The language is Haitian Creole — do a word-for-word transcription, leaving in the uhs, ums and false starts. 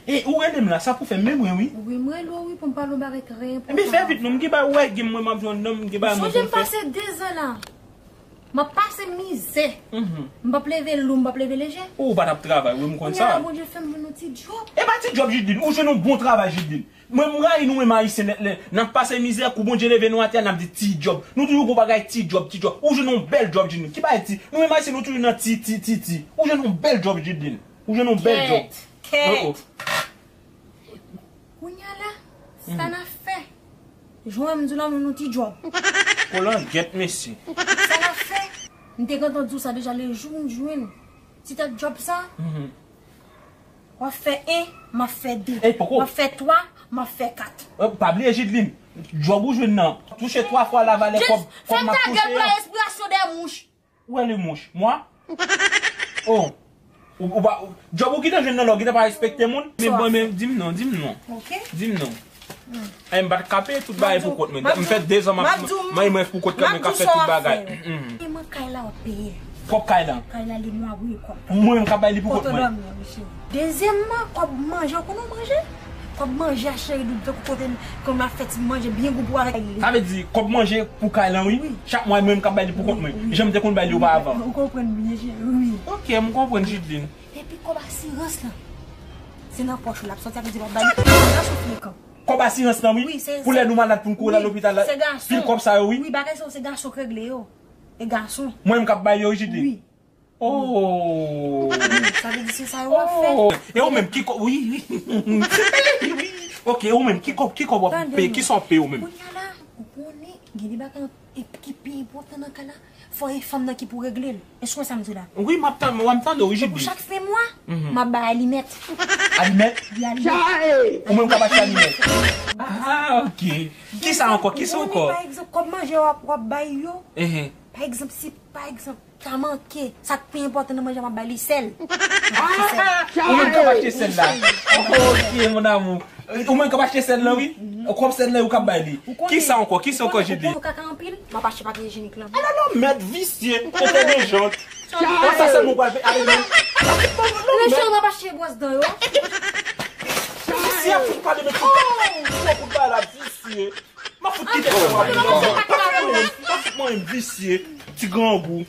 E ou rele m la, sa pou fè m menm, wi, wi. Wi, m rele w, wi, pou m pale w bagay trè enpòtan. Ebyen, fè vit non, m gen bagay ou wè, gen mwen, m ap jwenn nonm, m gen bagay mwen pou m fè. Sonje m pase de zan la. M ap pase mizè. M p ap leve lou, m p ap leve leje. Ou pa t ap travay, wi, m konn sa. Kounya la, Bondye fè m jwenn yon ti djòb. E pa ti djòb, Jidline. Ou jwenn yon bon travay, Jidline. Mwen, m rayi nou menm Ayisyen nèt, lè n ap pase mizè, kou Bondye leve nou atè, n ap di ti djòb. Nou toujou gon bagay ti djòb, ti djòb. Ou jwenn yon bèl djòb, Jidline. Ki bagay ti? Nou menm Ayisyen, nou toujou nan ti, ti, ti, ti. Ou jwenn yon bèl djòb, Jidline. Ou jwenn yon bèl djòb. Kèt, kèt. Oh, oh. Kounya la, sa n ap fè? Jwenn m di w la, nou, nou ti djòb. Kolangyèt, mesye. Sa n ap fè? M te gentan di w sa deja, le jou m jwenn ti tèt djòb sa, w ap fè en, m ap fè de. Ey, poko. W ap fè twa, m ap fè kat. Eh, pa bliye, Jidline, djòb ou jwenn nan touche twa fwa la valè kòb, kòb m ap touche an. Fèm ta gèl, pran espirasyon de mouch. Où est le mouche? Moi? Oh. Ou, ou pa, ou, djòb ou gentan jwenn nan la, ou gentan pa respekte moun. Men bon, men di m non, di m non. Ok. Di m non. Ay, m pa t ka peye tout bagay pou kont mwen. M fè de zan m ap, m ap, m ap pou kont mwen, m ap ka fè tout bagay. E mwen kay la w ap peye. Kòb kay la? Kay la li mwa wi kòb. Mwen menm k ap bay li pou kont mwen. Kote w dòmi an, mesye? Dezyèmman, kòb manje, ou konnen w manje? Kòb manje a cheri doudou, tankou kote kòm ap fè ti manje byen gou pou avèk li. Sa vle di, kòb manje pou kay lan, wi. Wi. Chak mwa, mwen menm k ap bay li pou kont mwen. Wi, wi. Jan m te konn bay li oparavan. Ou konprann byen, cheri, wi. Ok, m konprann, Jidline. Epi kòb asirans lan, se nan pòch ou l ap sòti, sa vle di w ap bay li. Gason frekan. Kòb asirans lan, wi. Wi, se, pou lè nou malad pou n kouri al lopital la. Se gason. Pil kòb sa yo, wi. Wi, bagay sa yo, se gason k regle yo. E gason. Mwen menm k ap bay yo, wi, Jidline. Wi. Oh. Sa vle di se sa yo w ap fè. Oh. E ou menm, ki kò-, wi, wi. Wi. Ok, e ou menm, ki kò-, ki kòb w ap peye, ki sa w ap peye ou menm? Kounya la, ou konnen, gen de bagay e ki pi enpòtan nan kay la, fò e fanm nan ki pou regle l. Èske w wè sa m di w la? Wi, m ap tann, m ap tande w, wi, Jidline. Pou chak fen mwa, m ap bay alimèt. Alimèt? Wi, alimèt. Ou menm k ap achte alimèt. Ah, ok. Ki sa ankò? Ki sa ankò? Pa egzanp, kòb manje w ap, w ap bay yo. Pa egzanp, si, pa egzanp, ta manke, sa k pi enpòtan nan manje a, m ap bay li sèl. Ah, ou menm k ap achte sèl la. Ok, mon amour. Ou menm k ap achte sèl la, wi. Kòb sèl la, ou k ap bay li. Ki sa ankò? Ki sa ankò, Jidline? Ou konnen ou kaka anpil, m ap achte papye ijenik lan. Ah non, non, mèt visye, entèlijant. Sa sèlman ou pral fè avèk mwen. Mesye, m ap achte bwòs dan yo. Visye ap fout pale men tout. Ou ap fout pale la, visye. M ap fout kite sa, w ap vin anba. M ap fout mwen, m ap fout mwen, visye. Ti grangou.